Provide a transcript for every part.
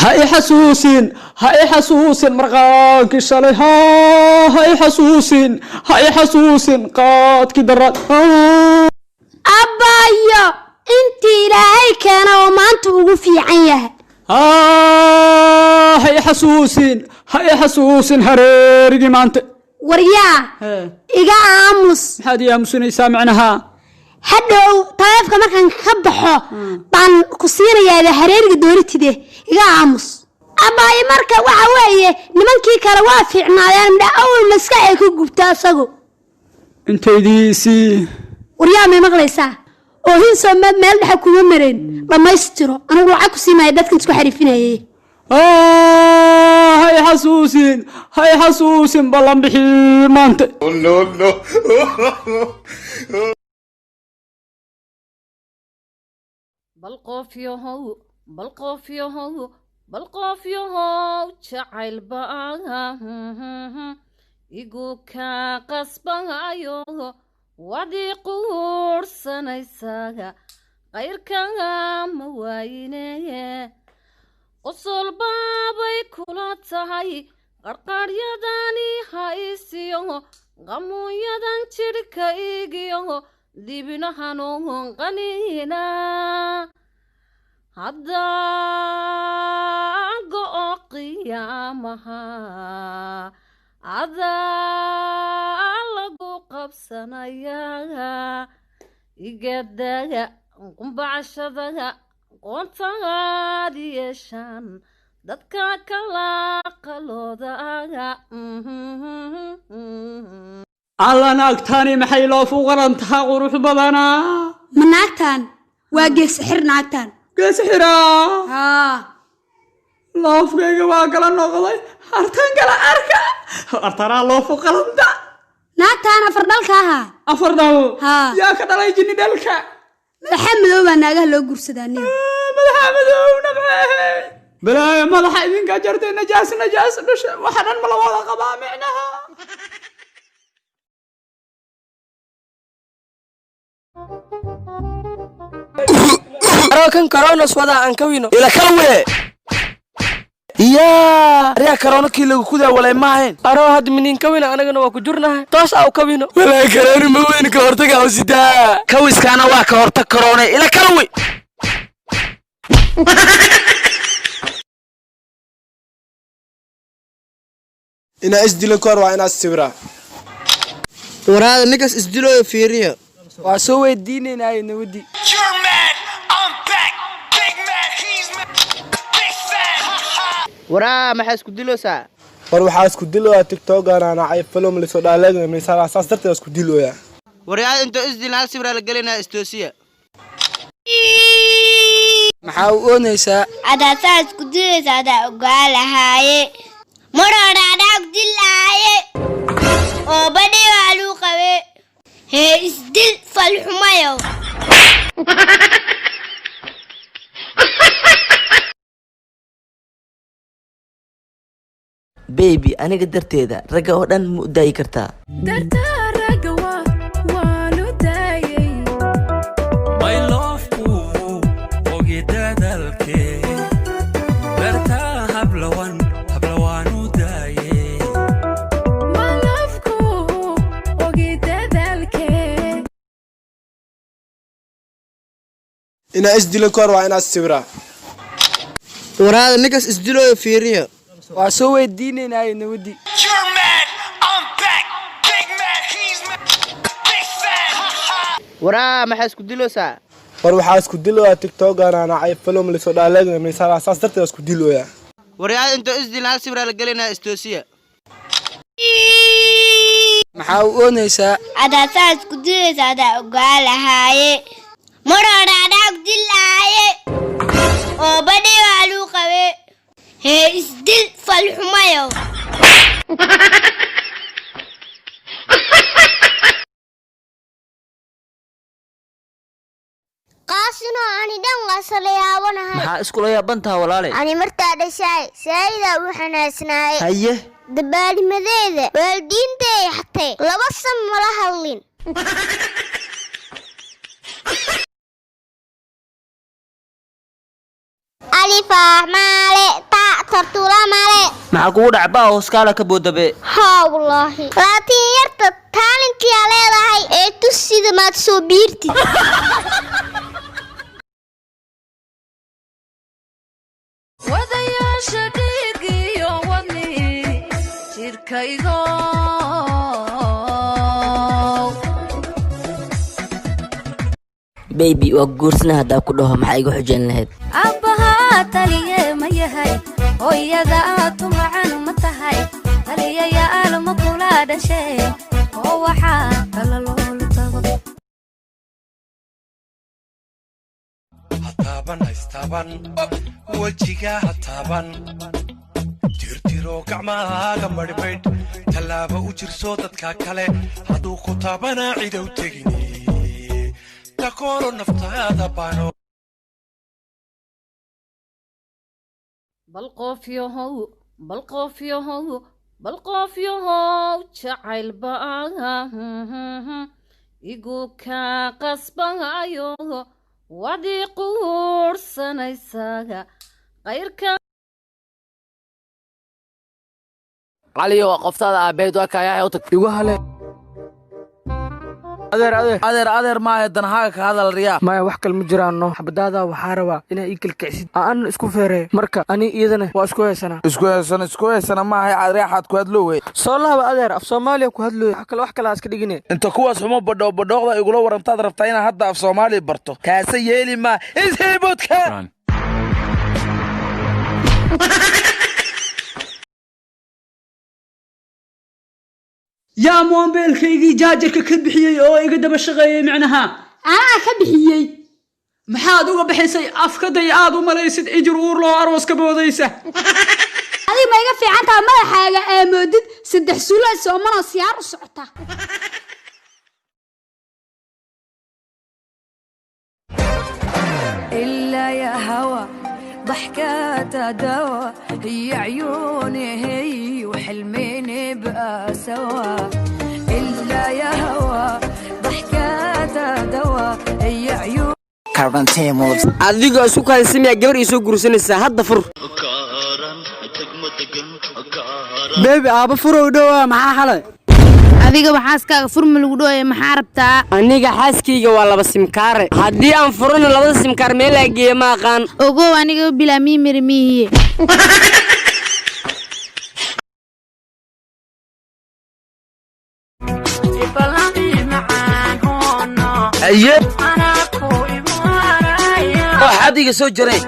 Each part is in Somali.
Ha i xasuusin, ha i xasuusin marqaankii shalay, ha i xasuusin, ha i xasuusin qaadkii daraad. Abbayo, intii Ilaahay keena oo maanta ugu fiican yahay. Ha i xasuusin, ha i xasuusin hareerigii maanta. Waryaa, iga aamus. Maxaad ii aamusinaysaa macnaha? Hadhow taleefka markaan ka baxo baan ku siinayaa hareeriga dooratide, iga aamus. Abaayo, marka waxa weeye nimankii kale waa fiicnaadeen, midha awal maskax ay ku gubta asagu. Intaydiisii. Waryaa, may maqlaysaa? Oohin soo meel dhexe kuma mareen, dhammaystiro. Anigu lacag ku siimaya dadkan isku xariifinayay. Ha i xasuusin, ha i xasuusin ballan bixii maanta. No, no. Bal qof yahow, bal qof yahow, bal qof yahow, jacayl baa igu kaa qasbayo, waad ii quursanaysaa, qayrka ma waayine. Qosol baabay kula tahay qarqaryadani haysiyo, qamuunyadan jidhka igiyo dibnahanuun qaniina. Hadda go'o qiyaamaha adaa lagu qabsanayaa, igadaga qumbacashada qoontaad yeeshaan dadka kala qalooda. Alla, naagtani maxay loo fuqarantaha qurux badanaa! Ma naagtan waa geesi xir naagtan. Geesi xiraa? Haa. Loofkayga waa kala noqday, hartan kala arka, hartanaa loofu qalanta. Naagtan afar dhalka ahaa. Afar dhal? Haa. Yaa ka dhalay jinni dhalka? Madaxa madow baa naagaha loo guursadaa niyo. Madaxa madowna maxay ahayd? Balaayo madaxa idinkaa jartay, najaas najaas dhasha, waxa dhan ma la wada qabaa micnaha? Kan coronas wadaa aan ka wino. Ila kalwe yaa aryaa, karoona kii lagu kudaa walay maahayn. Aroo, hadda minin ka wina, anagana waa ku jurnahay, toos aa u ka wino. Walaa karooni ma weyn, ka hortaga hawsidaa kawiskaana waa ka hortag karoone. Ila kalwe. Inaa isdilo kahor waa inaad sawiraa. Waraada, ninkaas isdilooyo fiiriya. Waa soo weydiinaynaayo nawadi. Waraa, maxaa isku diloosaa? War, waxaa isku dilooyaa TikTokana nacay, film lisoo dhaaleegna miisaan, saas darteed isku dilooyaa. Waryaada, intoo isdilin hal sibiraa la gelinaa, istoosiya. Maxaa u oonaysaa? Adaa saa isku dilaysa, adaa ogaa lahaaye, mar hore adaa dilaaye oo badhi waa luu qabe. Hee, isdil falxumayow. Baby, aniga darteeda ragga oo dhan ma u daayi kartaa? Mayloofku ogi dadalke dartaa hablawan hablawaanu daaye. Inaa isdilo kahor waa inaad sawiraa. Waraada, ninkaas isdilooyo fiiriya. Waa soo weydiinaynaayo nawadi. Waraa, maxaa isku diloosaa? War, waxaa isku dilooyaa TikTokana nacay, film lisoo dhaaleegna miisaan, saas darteed isku dilooyaa. Waryaada, intoo isdilin hal sibiraa la gelinaa, istoosiya. Maxaa u oonaysaa? Adaa saa isku dilaysa, adaa ogaa lahaaye, mar hore adaa dilaaye oo badhi waa luu qabe. Hee, isdil falxumayow. Qaasino, ani dhan waa sala yaabanahay. Maxaa iskula yaabantaha, walaale? Ani markaa dhashaay saayidaa u xanaasnaay. Haye. Dabaalimadeeda waalidiintay xatay 2 san mala hadlin. Alifah maale. Fartuula male. Maxaa kugu dhac baa hooskaala ka boodabe? Haa wallaahi, laakiin yarta taalintiyaa leedahay ee tusida maad soo biirtid. Wadayaasha dhiigiyo wadni jirkaygo. Baby, waa guursana haddaa ku dhaho, maxaa iga xujayn lahayd? Abbahaa taliye ma yahay? Hooyada tumacan ma tahay? Taliyayaal ma kula dhashay oo waxaa kala loola tago? Hataaban haystaaban wejiga, hataaban tirtiro gacmahaaga, madhmaydh tallaaba u jirso dadka kale. Hadduu ku taabanaa cidow tegini takooro naftaada bano. Bal qof yahow, bal qof yahow, bal qof yahow, jacayl baa igu kaa qasbayo, waad ii quursanaysaa qayrka. Caliyo, waa qoftaada aabeed, waa kaayahay u tag igu hale. Adeer, adeer. Adeer, adeer maahe, danahaaga ka hadal riyaa. Maya, wax kale ma jiraanno. Xabadaada waxaa rabaa inaa ii kalkicsid aan isku feereeyo. Marka ani iyadana waa isku haysanaa. Isku heesana, isku heesana maahay, cadreexaad ku hadlo wey. Soo laaba adeer, af Soomaaliya ku hadlooy. Wax kale, wax kale iska dhigine. Inta kuwaas xumo badhoo badhooqda igula warantaad rabtaa inaad hadda af Soomaaliya barto, kaasa yeeli maa ishiibudka. Yaa moombeelkaygii jaajarka ka bixiyey oo iga daba shaqeeyey micnaha? Anaa ka bixiyey. Maxaad uga bixisay? Afkaday aad u malaysid ijir uur loo aroos ka boodaysa. Adiga ma iga fiican taha? Madaxaaga aamoodid saddex suula soomanoo siyaar u socota. إلا يا هوى ضحكاتها دوا، هي عيوني هي وحلمي نبقى سوا. إلا يا هوى ضحكاتها دوا، هي عيوني. Adigoo isku kaadisamiyaa gabar ii soo guursanaysaa? Hadda fur. Bebi, aaba furow dhowaa, maxaa xalay? Adiga waxaaskaaga furma lagu dhooya, maxaa rabtaa? Aniga xaaskayga waa laba simkaare, haddii aan furana labada simkaar meelaa geeya ma aqaan. Ogow, aniga bilaa miimiri miihiye. Aye, waxaad iga soo jaray.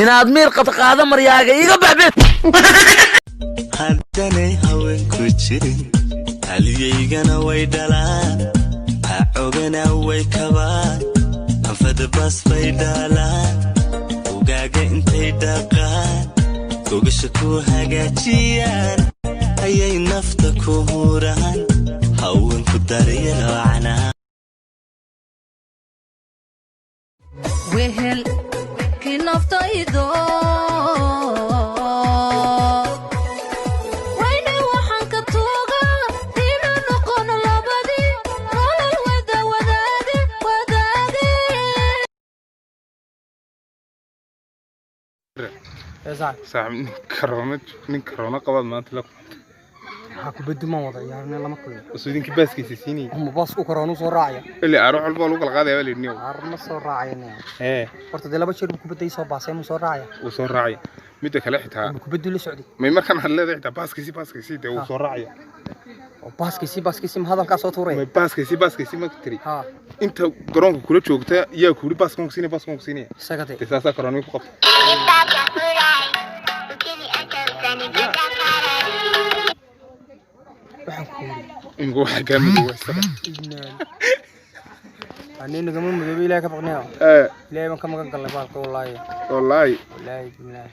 Inaad miir qabta qaada maryaaga iga baxbe. Haddanay haweenku jirin, haliyaygana way dhalaan, hacogana way kabaan, anfadabas bay dhaalaan, ugaaga intay dhaqaan, gogasha ku hagaajiyaan, ayay nafta ku huraan, haweenku daryeelcanaa. Wehel kii naftaydo wayne, waxaan ka tuugaa inaan noqono labadii nolol wada wadaage wadaage. Saaxiib, nin karoona, nin karoona qabaad maanta la kulantay. Maxaa kubaddi maan wada ciyaarnay, lama kulmin. Usuu idinkii baaskiisa siinayay. Ama baas u karoonu soo raacaya. Ilaa arox walba waa lagu kala qaadaya baa la yidhi niyow. Ar ma soo raacayna. Ee. Horta dee laba jeer buu kubadda ii soo baasay, ma soo raacaya? Wuu soo raacaya. Midda kale xitaa kubaddu la socday. May markaan waxaad leedahay xitaa baaskiisi, baaskiisi dee wuu soo raacaya. Oo baaskiisi, baaskiisi ma hadalkaa soo tuuraya? May baaskiisi, baaskiisi ma tiri. Inta garoonka kula joogta yaa ku yidhi baaskan ku siinaya, baaskan ku siinaya. Isaga dee. Dee saasaa karoonii ku qabta. Waxaan ku yidhi. Imika waxaa kaa madow waa isaga. Ani nagama madoobay, Ilaahay ka baqnaya. Ee. Ilaahay baan ka magan galnay baalka wallaahi. Wallaahi. Wallaahi bilaahi.